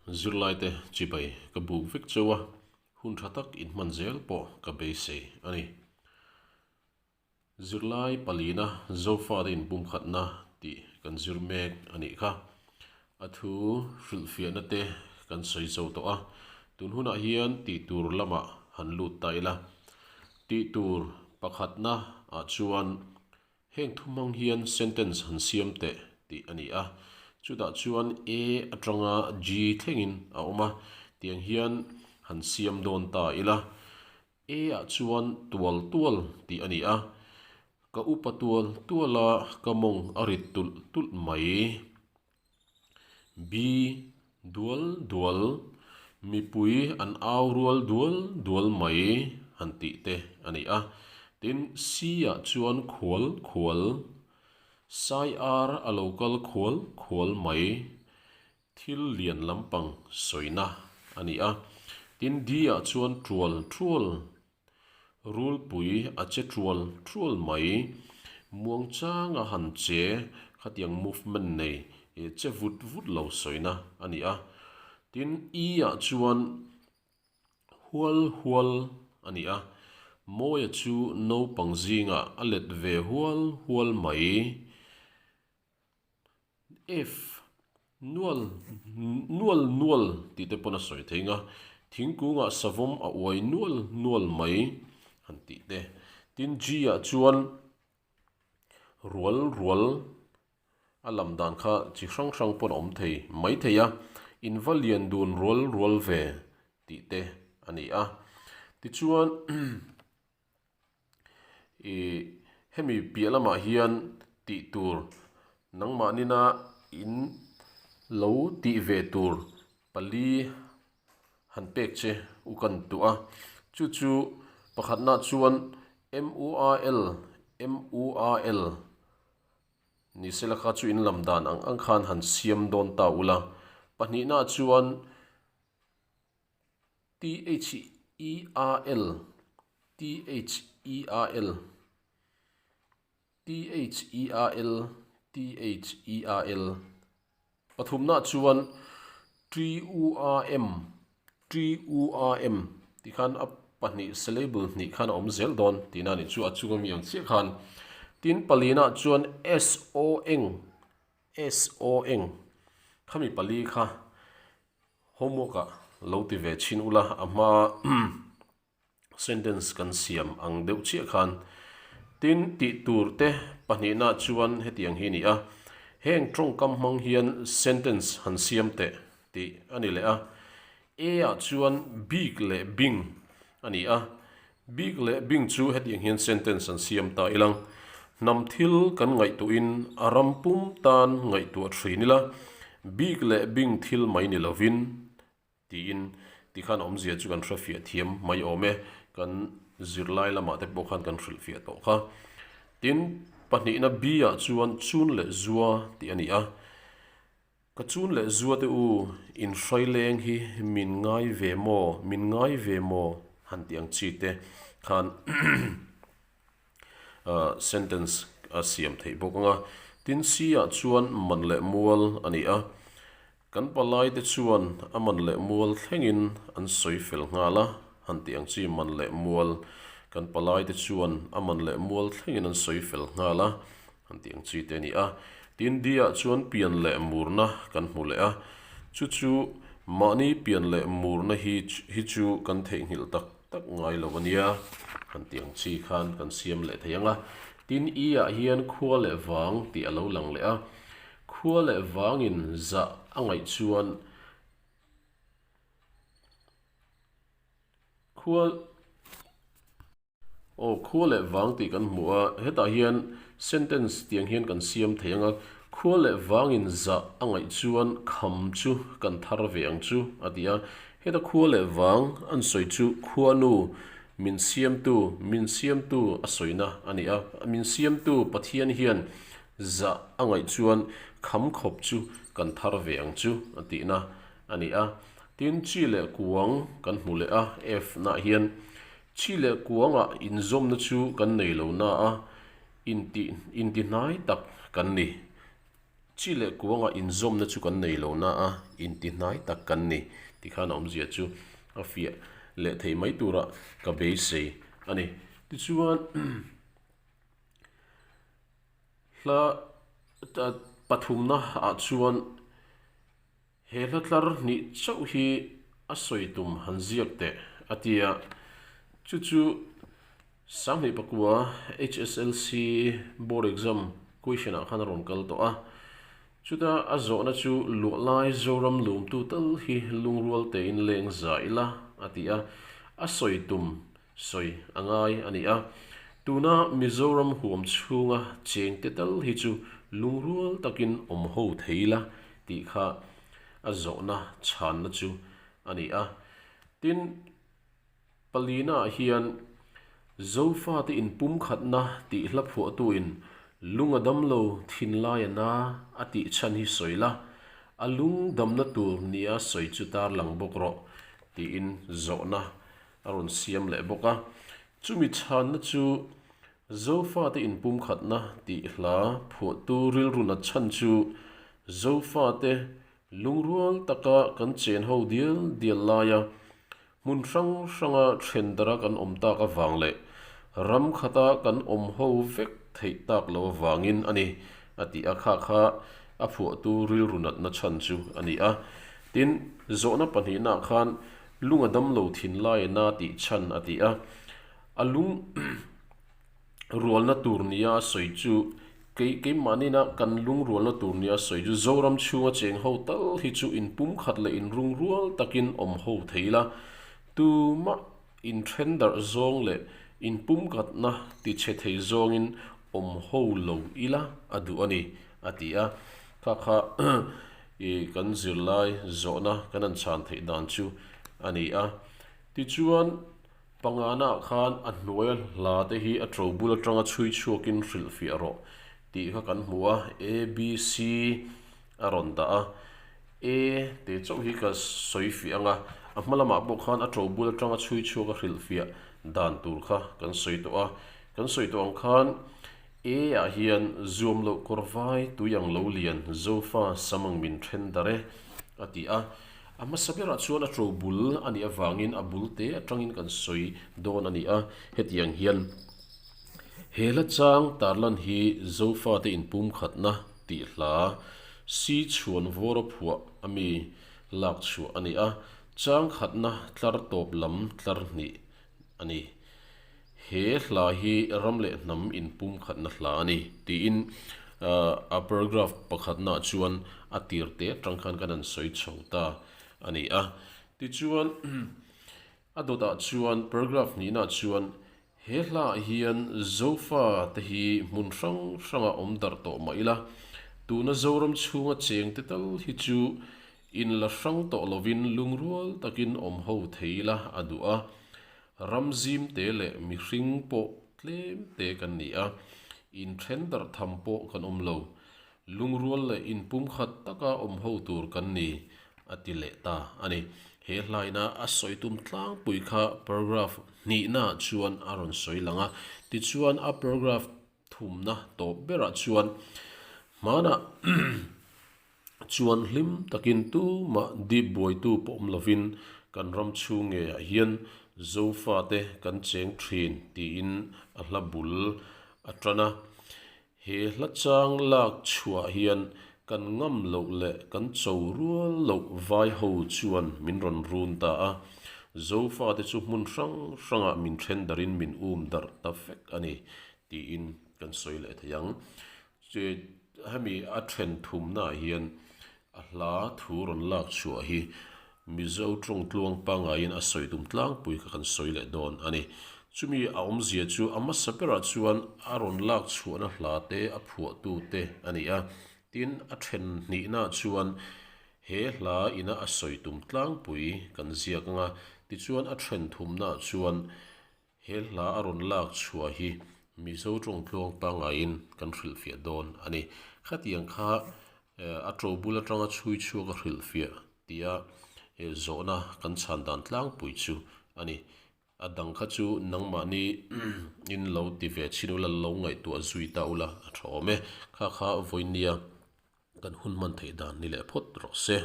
Zirlaite chibai ka buk vek chauh a, hun tha tak inhman zel pawh ka beisei a ni. Zirlai palina Zofate inpumkhatna tih kan zir mek a nih kha. A thu hrilhfiahna te kan sawi zo tawh a, tun hunah hian tih tur lamah han lut ta ila. Tih tur pakhatna ah chuan Heng thu hmang hian sentence han siam teh tih a ni a, chutah chuan A atanga G thlengin a awm a, tiang hian han siam dawn ta ila. A ah chuan tual tual tih a ni a, ka upa tual tual a ka mawng a rit tulh tulh mai. B Dual dual, mipui an au rual dual dual mai han tih te a ni a. Tin, C ah chuan khual khual, sai ar a lo kal khual khual mai, thil lian lampang sawina a ni a. Tin, D ah chuan tual tual, Rulpui a che tual tual mai. Muangchanga han che khatiang movement nei che vut vut lo sawina a ni a. Tin, I ah chuan hual hual a ni a. Mawia chu naupang zingah a let ve hual hual mai. F, Nual, nual nual tih te pawn a sawi thei nga, thingkungah savawm a uai nual nual mai han tih te. Tin, G ah chuan rual rual a lam dan kha chi hrang hrang pawn a awm thei mai thei a, in va lian dun rual rual ve tih te a ni a. Tichuan. Ih hemi piah lamah hian tih tur nangmahnina in lo tih ve tur pali han pek che u kan tuh a chu chu pakhatna chuan M U A L M U A L ni sela kha chu in lam dan ang ang khan han siam dawn ta ula pahnihna chuan T-H-E-A-L T-H-E-A-L T-H-E-A-L T-H-E-A-L Pathumna chuan T-U-A-M T-U-A-M tih khan a pahnih syllable hnih khan a awm zel dawn tihna a nih chu a chunga mi ang chiah khan. Tin, palina chuan S-O-N S-O-N khami pali kha Homework ah lo ti ve chhin ula a hma sentence kan siam ang deuh chiah khan tin tih tur te pahnihna chuan hetiang hi a ni a, heng tawngkam hmang hian sentence han siam teh tih a ni leh a, A ah chuan bik leh bing a ni a, bik leh bing chu hetiang hian sentence an siam ta ilang, hnam thil kan ngaihtuahin a ram pum tan ngaihtuah thin ila, bik leh bing thil mai ni lovin tiin tikhan awmzia chu kan hrefiah thiam mai awm e, kan zirlai lamah te pawh khan kan hrilhfiah tawh kha. Tin, pahnihna B ah chuan chun leh zua tih a ni a. Ka chun leh zua te u, in hrai leng hi min ngai ve maw, min ngai ve maw han tih ang chi te khan sentence a siam theih bawk ang a. Tin, C ah chuan man leh mual a ni a, kan palai te chuan a man leh mual thlengin an sawi fel nghal a han tih ang chi man leh mual, kan palai te chuan a man leh mual thlengin an sawi fel nghal a Han tih ang chi te a ni a. Tin, Dia chuan pian leh murna kan hmu leh a. Chu chu mahni pian leh murna hi hi chu kan theihnghilh tak tak ngai lo a nia. Han tih ang chi khan kan siam leh thei ang a. Tin, I ah hian khua leh vang tih a lo lang leh a. Khua leh vangin zah a ngaih chuan khua. Aw, khua leh vang tih kan hmu a, hetah hian sentence tiang hian kan siam thei ang a, khua leh vangin zah a ngaih chuan kham chu kan thar ve ang chu a ti a, heta khua leh vang an sawi chu khuanu min siamtu, min siamtu a sawina a ni a, min siamtu Pathian hian zah a ngaih chuan kham khawp chu kan thar ve ang chu a tihna a ni a, tin chi leh kuang kan hmu leh a, F nah hian Chi leh kuangah inzawmna chu kan nei lo na a, inti inti hnai tak kan ni. Chi leh kuangah inzawmna chu kan nei lo na a, intihnai tak kan ni tikhan a awmzia chu a fiah leh thei mai turah ka beisei a ni. Tichuan, hla pathumna ah chuan He hla tlar hnih chauh hi a sawi tum han ziak teh a ti a, chu chu 2009 HSLC board exam question ah khan a rawn kal tawh a, chuta a zawhna chu luahlai Zoram lumtu tal hi lungrual tein leng za ila a ti a, a sawi tum sawi a ngai a ni a, tuna Mizoram huam chhunga chengte tal hi chu lungrual takin awm ho thei la tih kha a zawhna chhanna chu a ni a. Tin, palinaah hian Zofate inpumkhatna tih hla phuahtuin lung a dam lo thinlai a na a tih chhan hi sawi la, a lung damna tur nia sawi chu tarlang bawk rawh tiin zawhna a rawn siam leh bawk a. Chumi chhanna chu Zofate inpumkhatna tih hla phuahtu rilru nat chhan chu Zofate lungrual taka kan chen ho dial dial laia hmun hrang hranga then dara kan awm tak avang leh ram khata kan awm ho vek theih tak lo avangin a ni a tih a kha kha a phuahtu rilru natna chhan chu a ni a. Tin, zawhna pahnihnaah khan lung a dam lo thinlai a na tih chhan a ti a. A lung rualna tur nia a sawi chu kei keimahniina kan lung rualna tur nia a sawi chu Zoram chhunga cheng ho tal hi chu inpumkhat leh inrungrual takin awm ho thei la, tumah inthen darh zawng leh inpumkhatna tichhe thei zawngin awm ho lo ila a duh a ni, a ti a. Kha kha i kan zirlai zawhna kan han chhan theih dan chu a ni a. Tichuan, Pangana khan a hnuaia hla te hi a to bul atanga chhui chhuakin hrilhfiah rawh tih kha kan hmu a, A, B, C a rawn dah a, A te chauh hi ka sawi fiah ang a, a hma lamah pawh khan a to bul atanga chhui chhuak a hrilhfiah dan tur kha kan sawi tawh a, kan sawi tawh ang khan A ah hian zuam loh kawr vai tui ang lo lian Zofa sam ang min then dar e a ti a. A hmasa berah chuan a to bul a nih avangin a bul te atangin kan sawi dawn a ni a, hetiang hian he hla chang tarlan hi Zofate inpumkhatna tih hla si chhuan vawra phuah a mi lak chhuah a ni a, chang khatna tlar tawp lam tlar hnih a ni. He hla hi ram leh hnam inpumkhatna hla a ni, tiin a paragraph pakhatnaah chuan a tir te atang khan kan han sawi chho ta a ni a. Tichuan, a dawtah chuan paragraph hnihnaah chuan he hlaah hian Zofa te hi hmun hrang hrangah awm darh tawh mah ila, tuna Zoram chhunga chengte tal hi chu inla hrang tawh lovin lungrual takin awm ho thei ila a duh a. Ram zim te leh mihring pawh tlem te kan ni a, inthen darh tham pawh kan awm lo. Lungrual leh inpumkhat taka awm ho tur kan ni, a ti leh ta a ni. He hlaina a sawi tum tlangpui kha paragraph hnihnaah chuan a rawn sawi lang a, tichuan a paragraph thumna tawp berah chuan hmanah Chuan hlim takin tumah dip buaitu pawh awm lovin kan ram chhung ngeiah hian Zofate kan cheng thin tiin a hla bul a tan a. He hla chang lak chhuah hian kan ngam loh leh kan cho rual loh vai ho chuan min rawn run ta a. Zofate chu hmun hrang hrangah min then darin min um darh ta vek a ni tiin kan sawi leh thei ang. Hemi a then thumnaah hian a hla thu rawn lak chhuah hi Mizo tawng tluang pangaiin a sawi tum tlangpui kha kan sawi leh dawn a ni. Chumi a awmzia chu a hmasa berah chuan a rawn lak chhuahna hla te a phuahtu te a ni a, tin a then hnihnaah chuan he hla ina a sawi tum tlangpui kan ziak ang a, tichuan a then thumnaah chuan He hla a rawn lak chhuah hi Mizo tawng tluang pangaiin kan hrilhfiah dawn a ni. Khatiang kha a to bul atanga chhui chhuak a hrilhfiah tia zawhna kan chhan dan tlangpui chu a ni. A dang kha chu nangmahni in lo ti ve chhin ula, lo ngaihtuah zui ta ula a tha awm e. Kha kha vawinia. Kan hun hman theih dan ni leh phawt rawh se.